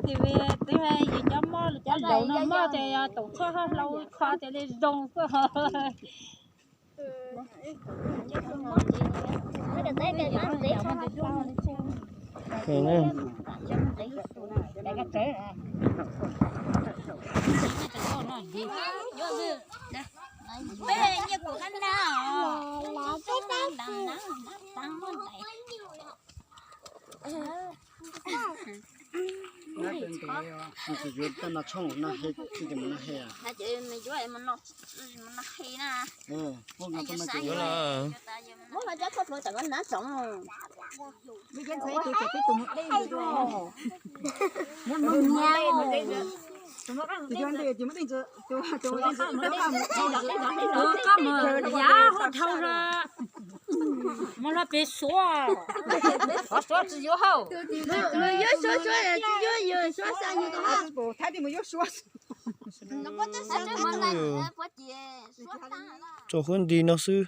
Tiv, tiv yus cov mob, cov zaum no mob ces yog toom txhob hau hlau ib qho ces li zoo xwb. Koj mus yav hauv dhau los, mus los pem suav, qhov suav tsis yuav hauj. Tsuas huab nti no xwb.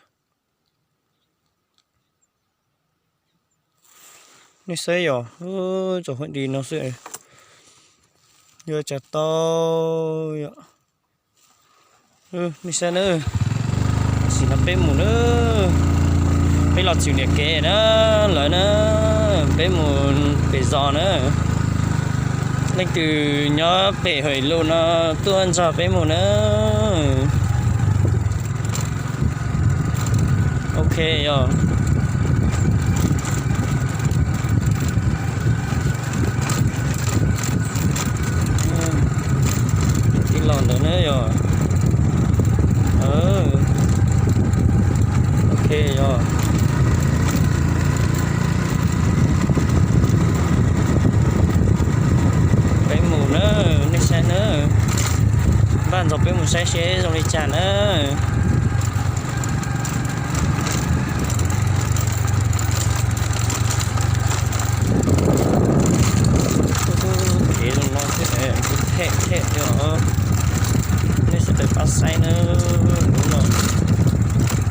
Nej saib yom, tsuas huab nti no xwb. Yuav tsum tau yom. Nej saib na, tam sim no peb mus na, peb los txog niam kev na, lawm na, peb mus pem zos na. Leej twg nyob pem hauj lwm no tuaj nrog peb mus na. Ok yog. Tib los ntawd na yog. Ok yog. Peb mus na, nej saib na. Npaj ntxov peb mus saib seb zoo li cas na. Kev zoo no xwb, them them os. Nej sawv daws pab saib na, hnub no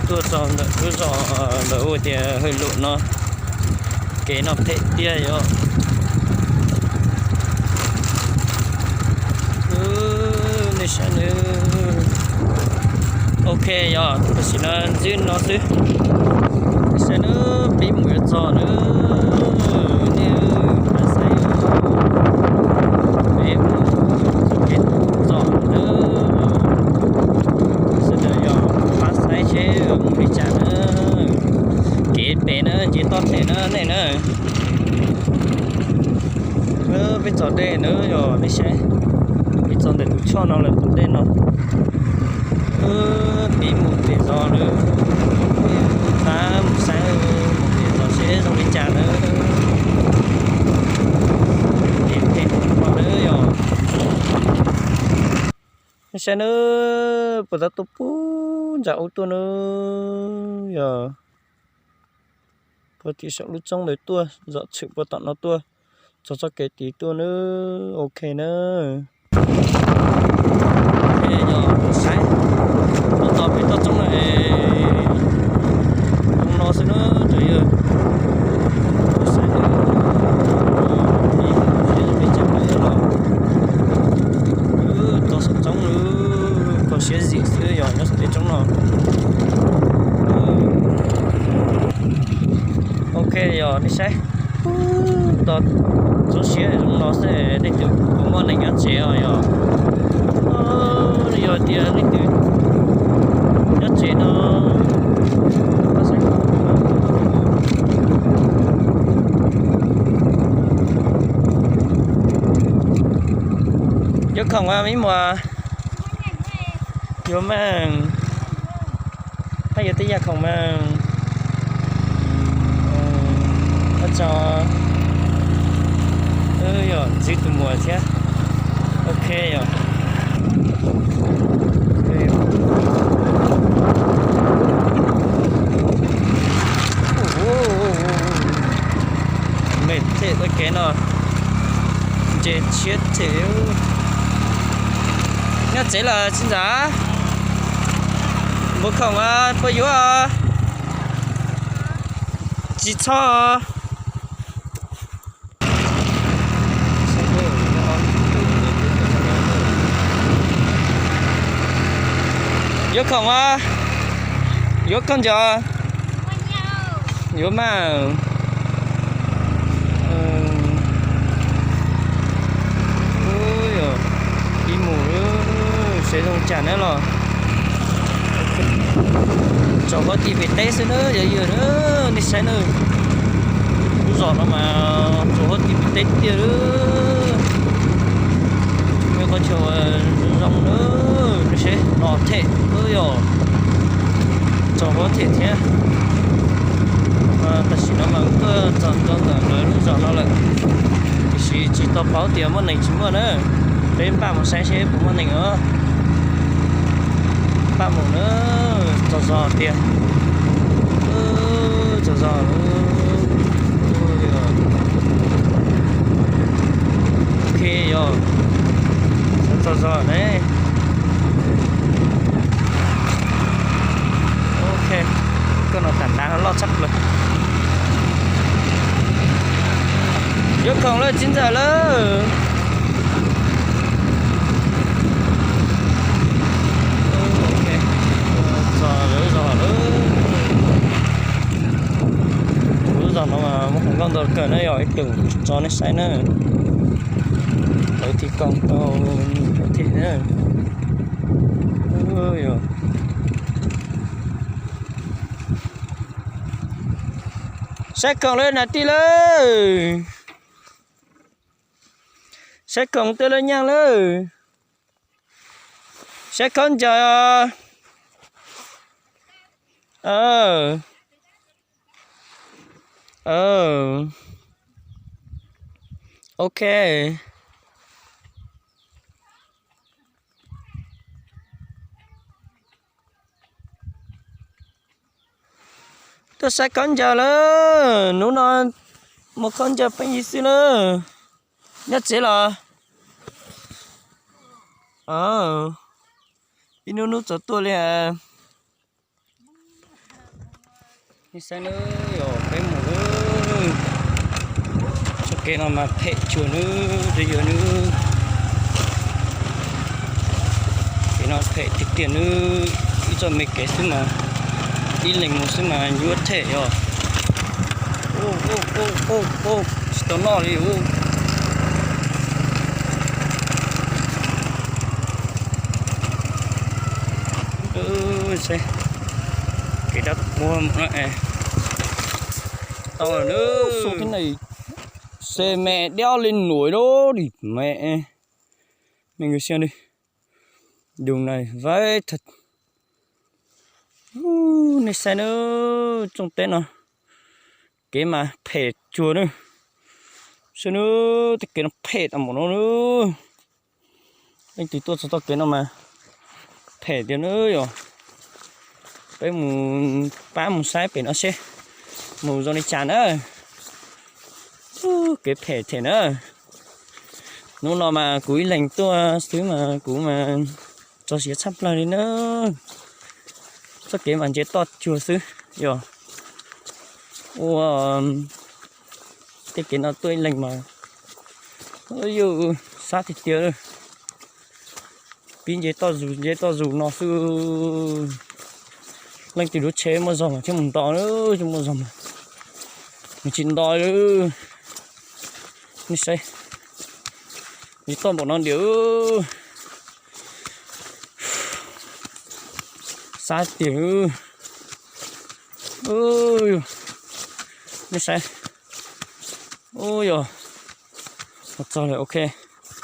tuaj txog ntawm lub zos ntawd ua tias hauj lwm no, kev no phem tiag yog. Nej saib na. Ok yog, tam sim no ntsib no xwb. Nej saib na, peb mus yuav txog na. Nej pab saib, peb mus txog kev txog na. Sawv daws yog pab saib seb mus li cas na. Kev pem na, nce toj pem na nej na. Peb txog dej na yog nej saib, peb txog ntawm tus choj no lawm tus dej no. Peb mus pem zos na, pab mus saib mus pem zos seb zoo li cas na. Pem pem no na yog. Nej saib na, puag ta tuaj puag nram ub tuaj na yog. Puag tim saum lub roob ntawd tuaj, zom tshwm puag tom no tuaj, txog txoj kev tid tuaj na. Ok na. Yog saib, tos pem toj roob no, zoo no xwb na, cov yawg. Saib, peb cov peb los toj saum roob, kho siab zim xwb yog nyob saum tej roob no. Ok yog nej saib, toj roob siab zoo no xwb, leej twg puas muaj neeg nyob tsev os yog. Yog tias leej twg nyob tsev no, yuav khoom mas me muam? Yuav mas, pab yuav tej yam khoom mas. Ua tsaug. Yog ntxiv tus muam thiab. Ok yog. Mej them txoj kev no, ntse tshiab them. Nyob tsev lawm tsis ntxav? Npaum khoom puas yuav? Tsis txhob. Yuav khoom a, yuav khaub ncaws, yuav mas. Ib mus seb zoo cas na los. Tso huab tis pem teb xwb na yog yog na, nej saib na. Lub zos no mas tso huab tis pem teb tiag. Tsis muaj qhov chaw zoo zoo na, nej saib no them yog tso huab them thiab. Tam sim no mas kuj txog rau ntawm lawv lub zos no lawm, tiam sis tsis tau paub tias muaj neeg tsis muaj na. Peb npaj mus saib seb puas muaj neeg os. Npaj mus na, tsaug zog tiag. Tsaug zog. Ok yog, tsaug zog ne. Ok, koj no tam ntav loj tshaj plaws. Yuav khoom lawm txiv ntxawm lawm. Txog lawv zos lawm. Lub zos no mas muaj hluas nkauj ntau kawg na, yog ib tug tso nej saib na. Lawv thi koog tau thiab na. Saib khoom lawm nas tij lawm. Saib khoom tej lawm nyaaj lawm. Saib khaub ncaws. Ok. Tuaj saib khaub ncaws lawm, hnub no mus khaub ncaws pheej yig xwb na. Nyob tsev los? Ib hnub hnub txog tuaj li. Nej saib na, yog peb mus, txoj kev no mas phem cuag nws, twb yog nws, kev no phem tiag tiag nws, ib txoj me kev xwb mas, ib leeg mus xwb mas nyuaj them yog. Tsis tau noj li. Kev dab quag no, tau lawm. Xu thế này xe mẹ đéo lên nổi đâu đi mẹ. Mấy người xem đi. Đường này vãi thật. Nej saib na, tsoom teb no kev mas phem cuag na. Saib na, tej kev no phem tas npaum no na. Leej twg tuaj txog txoj kev no mas phem tiag na yog. Peb mus pab mus saib pem no seb mus zoo li cas na. Kev phem them na. Hnub no mas kuv ib leeg tuaj xwb mas kuv mas txog siav tshaj plaws li na. Txoj kev mas ntsia toj cuag xwb yog. Ua tej kev no tuaj ib leeg mas yus sab tiag tiag. Pib ntsia toj zus ntsia toj zus no xwb. Leej twg lub tsheb muaj zog mas thiaj mus nto, tsis muaj zog mas nws tsis nto. Nej saib, ntsia toj npaum no diam. Sab tiag. Nej saib. Ub yog, mus txog lawm, ok.